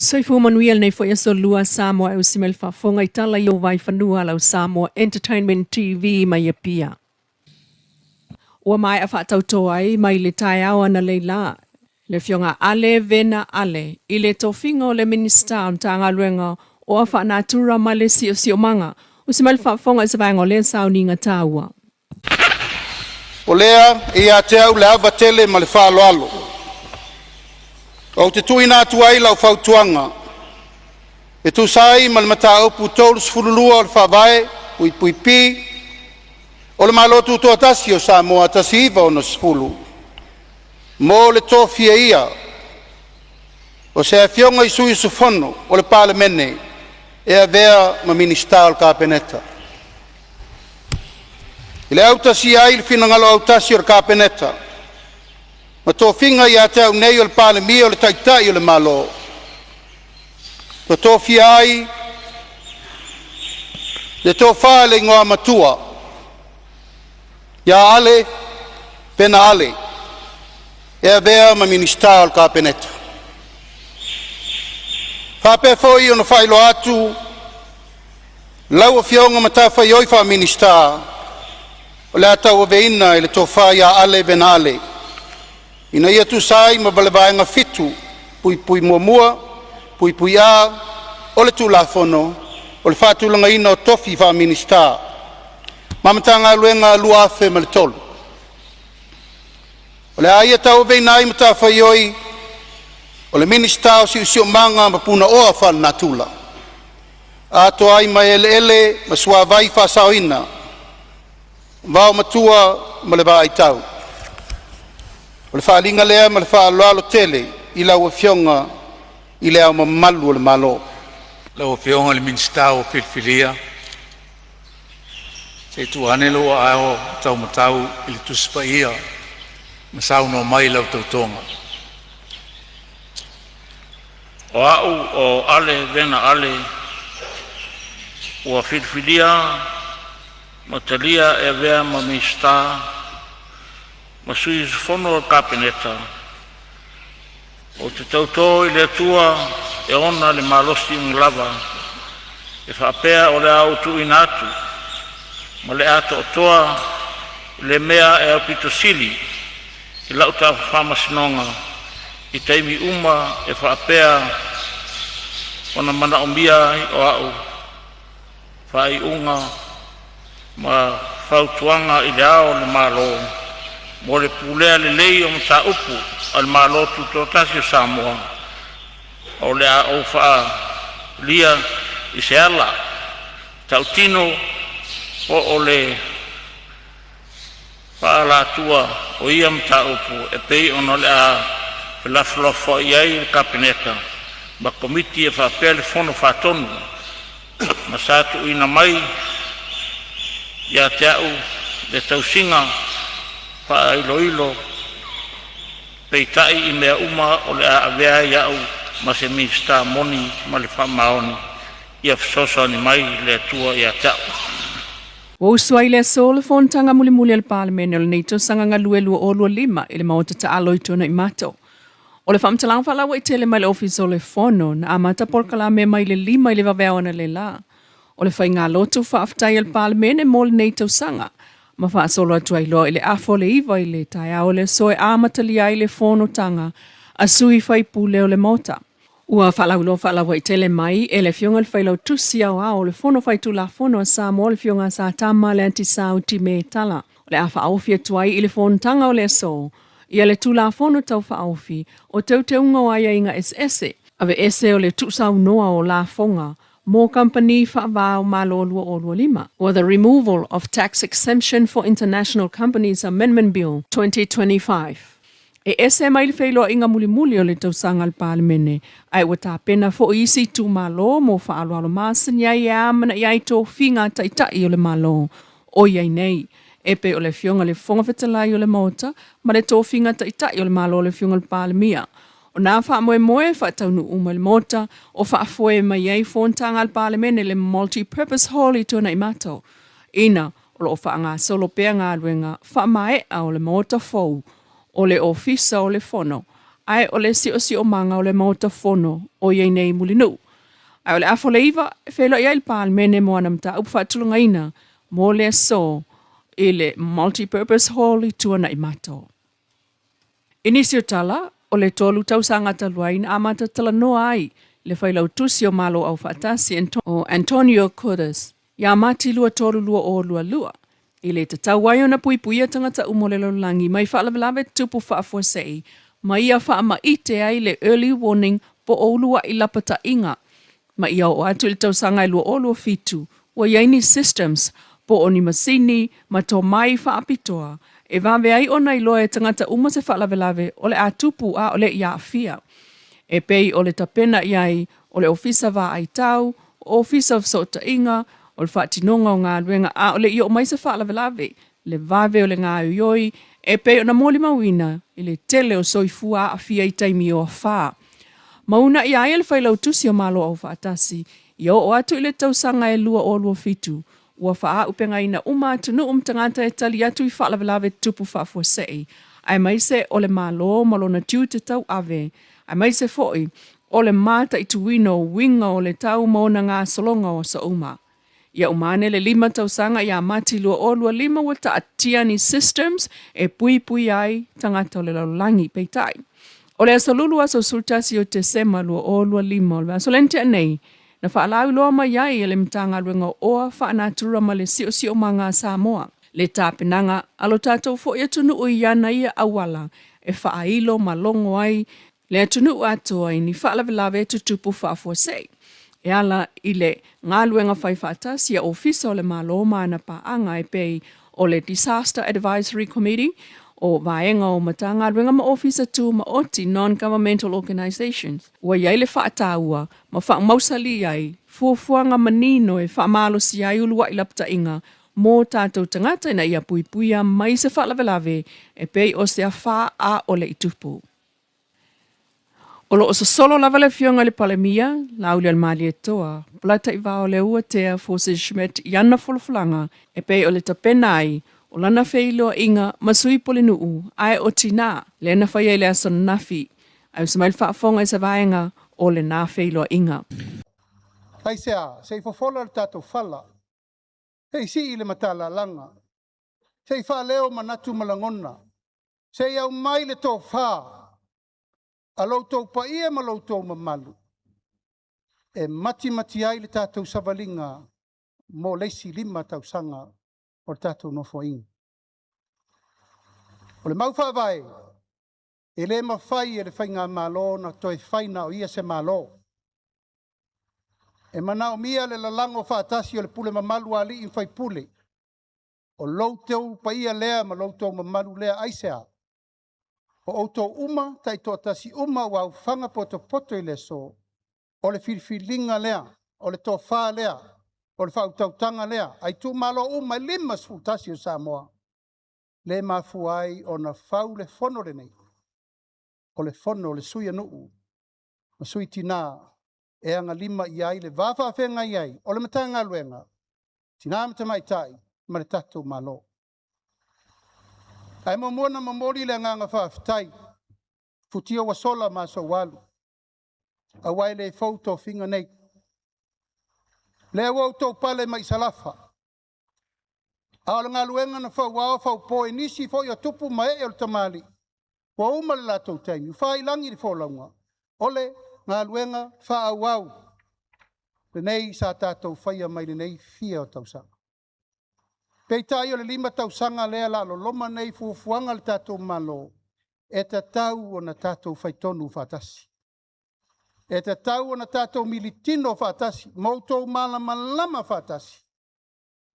Soifua manuia lenei foi aso lua Samoa e usi mai le faafofoga i tala i o vaifanua lau Samoa Entertainment TV mai Apia. Ua maea faatauto ai mai le taeao analeila le Afioga Ale Vena Ale i le tofiga o le Minisita o Matagaluega o Afa Natura ma le Siosiomaga. Usi mai le faafofoga i se vaega o lea sauniga taua. O lea e ia te au le ava tele ma le faaaloalo ou te tuuina atu ai lau fautuaga e tusa ai ma le Mataupu 32 o le Faavae (p) o le Malo Tutoatasi o Samoa 1960 mo le tofialia o se Afioga i Sui Usufono o le Palemene e avea ma Minisita o le Kapeneta. I le autasia ai i le finagalo autasi o le Kapeneta ma tofiga ia te au nei o le Palemia o le Taitai o le Malo, ua tofia ai le Tofa i le Igoamatua Ale Vena Ale e avea ma Minisita o le Kapeneta. E Faapea foi ona faailoa atu lau Afioga matafaioi faa-Minisita o le a tauaveina e le Tofa Ale Vena Ale, ina ia tusa ai ma le Vaega 7(1)(a) o le Tulafono o le Faatulagaina o Tofi Faa-Minisita ma Matagaluega 2003. O le a ia tauaveina ai matafaioi o le Minisita o Siosiomaga ma Punaoa Faalenatura, atoa ai ma eleele ma suavai faasaoina, vaomatua ma le vaaitau. O le faaaliga lea ma le faaaloalo tele i lau Afioga i Le Ao Mamalu o le Malo. Lau Afioga i le Minisita ua filifilia, se i tuu ane lou aao taumatau i le Tusi Paia ma saunoa mai i lau tautoga. O A'u o Ale Vena Ale, ua filifilia ma talia e avea ma Minisita ma Sui Usufono o le Kapeneta, ou te tauto i le Atua e ona le malosi ugulava, e faapea o le a ou tuuina atu ma le atoatoa i le mea e aupito sili i la'u faamasinoga i taimi uma e faapea ona manaomia ai o a'u faaiuga ma fautuaga i Le Ao o le Malo mo le pulea lelei o mataupu a le Malo Tutoatasi o Samoa. O le a ou faaalia i se ala tautino po o le faaalatua o ia mataupu e pei ona o le a felafolafoai ai le Kapeneta ma Komiti e faapea le Fono Faatonu, ma sa tuuina mai ia te a'u le tausiga faailoilo. Peitai, i mea uma o le a avea ai a'u ma se Minisita moni ma le faamaoni. Ia fesoasoani mai le Atua ia te a'u. Ua usu ai le aso le fonotaga mulimuli a le Palemene o lenei tausaga galue 2025 i le Maota Taalo i Tuanaimato. O le faamatalaga faalauaitele mai le Ofisa o le Fono na amata polokalame mai le 5 i le vaveao analeila. O le faigalotu faafetai a le Palemene mo lenei tausaga ma faasolo atu ai loa i le afa o le 9 i le taeao o le aso e amatalia ai le fonotaga a sui faipule o le Maota. Ua faalauiloa faalauaitele mai e le Afioga i le Failautusi Aoao o le Fono Faitulafono a Samoa le Afioga Satama Leantisau Time Tala o le a faaofi atu ai i le fonotaga o le aso ia le Tulafono Tau Faaofi o Teuteuga o Aiaiga Eseese, Aveese o le Tuusaunoa o Lafoga mo Kamupani Faava o Malo 2025, or the Removal of Tax Exemption for International Companies Amendment Bill, 2025. E ese mai le feiloaiga mulimuli o le tausaga a le Palemene, ae ua tapena foi isi itumalo mo faaaloalo masani ai e amanaia ai tofiga a Taitai o le Malo o i ai nei, e pei o le Afioga i le Fofoga Fetalai o le Maota ma le tofiga Taitai o le Malo o le Afioga i le Palemia. O nā faamoemoe e faataunuu mai le Maota o faafoe mai ai fonotaga a le Palemene le Multi-Purpose Hall i Tuanaimato, ina O lo o faagasolo pea galuega faamaea o le Maota fou o le Ofisa o le Fono Ae o le siosiomaga o le Maota Fono o i ai nei i Mulinuu. Ae o le 8:30 e feiloai ai le Palemene mo ana mataupu faatulagaina mo le aso i le Multi-Purpose Hall i Tuanaimato. I nisi o tala, o le 3 tausaga talu ai na amata talanoa ai le Failautusi o Malo Aufaatasi o Antonio Guterres ia Mati 23 2022, i le tatau ai ona puipuia tagata uma o le lalolagi mai faalavelave tupu faafuasei ma ia faamaite ai le early warning po o uluai lapataiga ma ia oo atu i le tausaga e 2027 ua i ai ni systems po o ni masini ma tomai faapitoa e vave ai ona iloa e tagata uma se faalavelave o le a tupu a o le i aafia. E pei o le tapena i ai o le Ofisa Vaai Tau, Ofisa o Fesootaiga, o le faatinoga o galuega a o le i oo mai se faalavelave, le vave o le gaoioi e pei ona molimauina i le tele o soifua aafia i taimi o afa. Ma uunai ai e le Failautusi o Malo Aufaatasi ia oo atu i le tausaga e 2027, ua faaaupegaina uma atunuu ma tagata e tali atu i faalavelave tupu faafuasei, aemaise o le Malo ma lona tiute tauave, aemaise foi o le mataituina o uiga o le tau ma ona gasologa o aso uma. Ia uma ane le 5 tausaga ia Mati 2025 ua taatia ni systems e puipuia ai tagata o le lalolagi. Peitai, o le aso Lulu aso 11 o Tesema 2025 o le vaiaso lea na tea nei, na faalauiloa mai ai e le Matagaluega o Oa Faanatura ma le Siosiomaga a Samoa le tapenaga a lo tatou foi atunuu i ana ia auala e faailo ma logo ai le atunuu atoa i ni faalavelave e tutupu faafuasei e ala i le galuega fai faatasi a Ofisa o le Malo ma ana paaga e pei o le Disaster Advisory Committee, o Vaega o Matagaluega ma Ofisa Tumaoti, Non-Governmental Organisations. Ua i ai le faataua ma faamausali ai fuafuaga manino e faamalosia ai uluai lapataiga mō tātou tagata ina ia puipuia mai se faalavelave e pei o se afa a o le i tupu. O lo o sosolo lava le Afioga i le Palemia, Laaulialemalietoa, Polataivao Tea Forces Schmidt i ana folafolaga e pei o le tapena ai o lana feiloaiga ma sui pulenuu ae o tinā lea na faia i le aso ananafi. Ae usu mai le faafofoga i se vaega o lena feiloaiga. Aisea, se i fofola le tatou fala, se i sii le matalalaga, se i faaleo manatu ma lagona, se i aumai le tofa a lo outou paia ma lo outou mamalu e matimati ai le tatou savaliga mo le isi 5 tausaga o le tatou nofoaiga. O le mau faavae, e le mafai e le faigamalo na toe fai na o ia se malo. E manaomia le lalago faatasi o le pule mamalu a alii ma faipule, o lo outou paia lea ma lo outou mamalu lea. Aisea, o outou uma taitoatasi uma ua aufaga potopoto i le aso, o le filifiliga lea, o le tofa lea, o le faautautaga lea, a itumalo uma e 51 o Samoa, le mafua ai ona fau le fono lenei, o le fono o le sui anuu ma sui tinā e agalima i ai le va faafeagai ai o le Matagaluega, Tina ma Tamaitai ma le tatou Malo. Ae muamua na momoli le agaga faafetai, futia ua sola ma aso ua alu, aua e le fou tofiga nei. Lea ua outou pale mai Salafa, a o le galuega na fauao faupo i nisi foi o tupu ma ee o le tamalii, ua uma le latou taimi, ua failagi le folauga, o le galuega faaauau lenei sa tatou faia mai lenei fia o tausaga. Peitai o le 5 tausaga lea la loloma nei fuafuaga le tatou Malo, e tatau ona tatou faitonu faatasi. E tatau ona tatou militino faatasi, ma outou malamalama faatasi,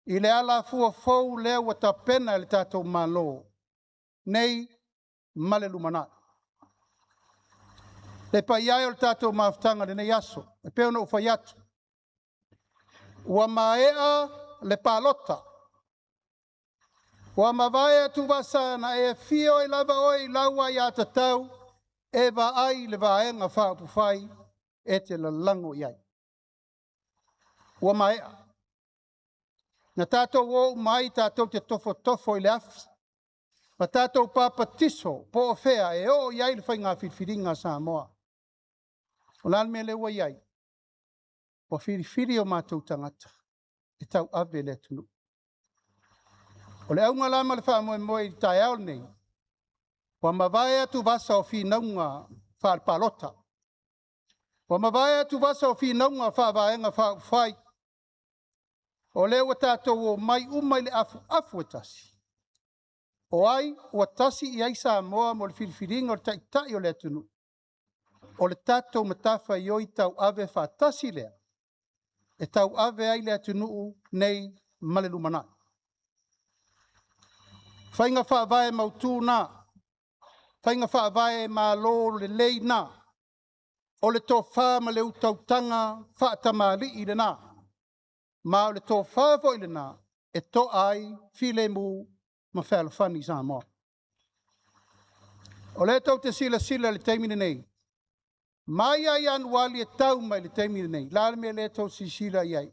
i le alafua fou lea ua tapena e le tatou Malo, nei ma le lumanai. Le paia e o le tatou mafutaga lenei aso, e pei ona ou fai atu, ua maea le palota, ua mavae atuvasa na e afio ai lava oe i lau aia tatau, e vaai le vaega faaupufai e te lalago i ai. Ua maea. Na tatou o mai tatou te tofotofo i le afi. Ma tatou papatiso po o fea e oo i ai le faiga filifiliga a Samoa. O le a le mea lea ua i ai? Ua filifili o matou tagata e tauave le atunuu. O le auga la ma le faamoemoe i le taeao lenei, ua mavae atuvasa o finauga faalepalota. Ua mavae atuvasa o finauga faavaega faaupufai. O lea ua tatou omai uma i le afuafu e tasi. O ai ua tasi i ai Samoa mo le filifiliga o le taitai o le atunuu. O le tatou matafaioi tauave faatasi lea e tauave ai le atunuu nei ma le lumanai. Faiga faavae mautu na, faiga faavae malo lelei na, o le tofa ma le utautaga faatamalii lena, ma o le tofa foi lena e toa ai filemu ma fealofani Samoa. O lea tou te silasila i le taimi lenei, mai lava ia Ianuari e tau mai i le taimi lenei, o le a le mea lea tou te silasila i ai?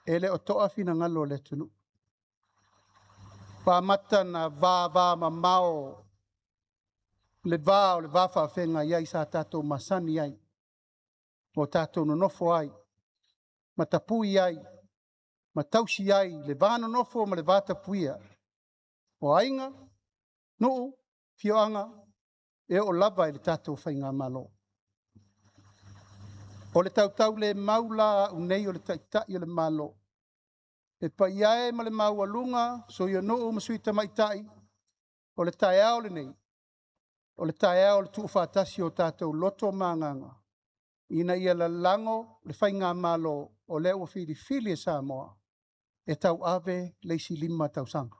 E le o toa finagalo o le atunuu. Ua amata ona vavamamao le va o le va faafeagai ai sa tatou masani ai, ma o tatou nonofo ai, ma tapui ai, ma tausi ai le va nonofo ma le va tapuia o aiga, nuu, afioaga, e oo lava i le tatou faigamalo. O le tautaulemau la a au nei o le Taitai o le Malo, le paia e ma le maualuga, sui o nuu ma sui tamaitai, o le taeao lenei, o le taeao o le tuufaatasi o tatou loto ma agaga, ina ia lalago le faigamalo o lea ua filifili e Samoa e tauave le isi 5 tausaga.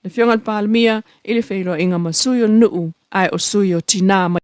Le Afioga i le Palemia i le feiloaiga ma sui o nuu ae o sui o tinā.